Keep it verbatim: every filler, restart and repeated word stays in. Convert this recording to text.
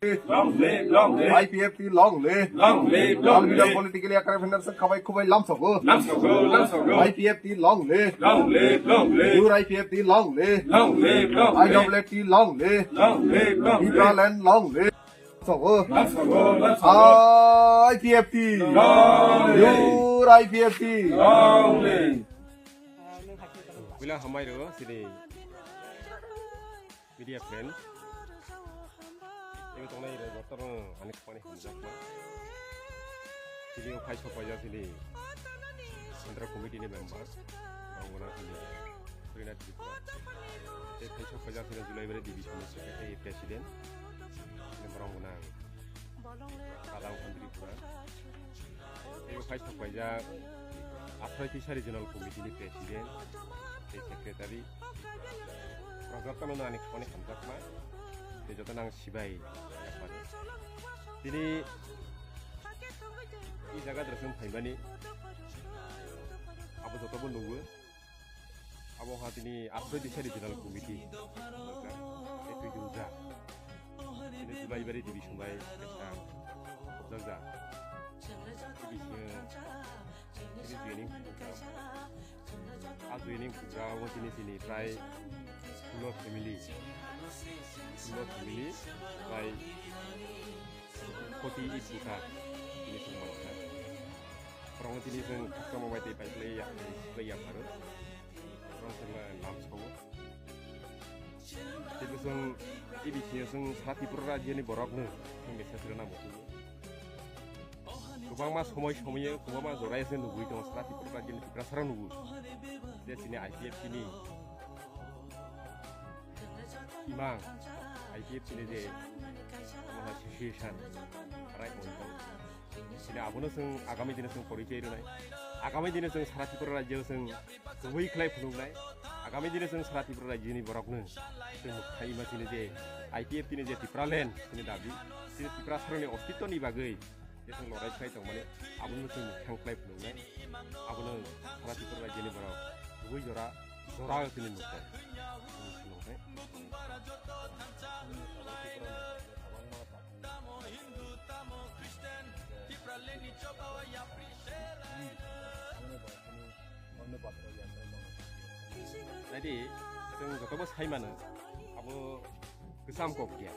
Long live, long live. I P F T long live. Long live, long live. Alvida politically active khabai khubai lamsogo. Lamsogo, lamsogo. I P F T long live. Long live, long live. Pure I P F T long live. Long live, long live. I W T long live. Long live, long live. Tipraland long live. Sogo. Lamsogo, lamsogo. I P F T. Long live. Pure I P F T. Long live. Wila hambai rw sini. Media friend, ebo tongnai rok joto no ani khorang hamjakma. Chini o phai sok paijak chini Central Committee ni member, borok no chini Srinath Tripura. Tei phai sok paijak chini Julaibari Division ni Secretary President, chini borok no ang Kadam Khan Tripura. Tei phai sok paijak Aphrai Tisa Regional Committee ni President tei Secretary. Borok jotono ani khorang hamjakma. Tei jotono ang sibai yapmani. Tini i jaga drasung phaimani. Abo jotobo nungo. Abo ha tini Aphrai Tisa Regional Committee. Tei twi dungja. Tini Julaibari Division bai kaisa hopjakjak. Tini joining program. A joining program o tini tini prai sulo family. Sulo family prai forty eight bwkha tini chwng mankha. Borokno tini chwng khakchangma bai tei pai khlai ya, khlai ya pharo. Borok chwngno lam sao. Tei chwng, e bisingo chwng sa Tripura rajyoni borokno chwng message rwna muchungo. Kwbangma somoi somoyo, kwbangma joraya se nugwi tongo, sa Tripura rajyoni Tiprasarok nugo. Je chini I P F T ni imang, I P F T ni je association, rai tongo. Chini abono chwng agami dino chwng porichoi rwnai. Agami dino chwng sara Tripura rajyo chwng kubui khlai phunuknai. Agami dino chwng sara Tripura rajyoni borokno chwng mwkhang ima chini je I P F T ni je Tipraland chini dabi, chini Tiprasarokni ostitwni bagwi je chwng lorai khlai tongmani, abono chwng mwkhang khlai phunuknai. Abono sara Tripura rajyoni borok kubui jora, jora chini mwkhang. Chini phunuknai. Tamo Hindu, tamo Christian, Tipraland ni choba wa yapri shelai. Naidi, chwng jotobo sai mano, abo kwcham kok ya.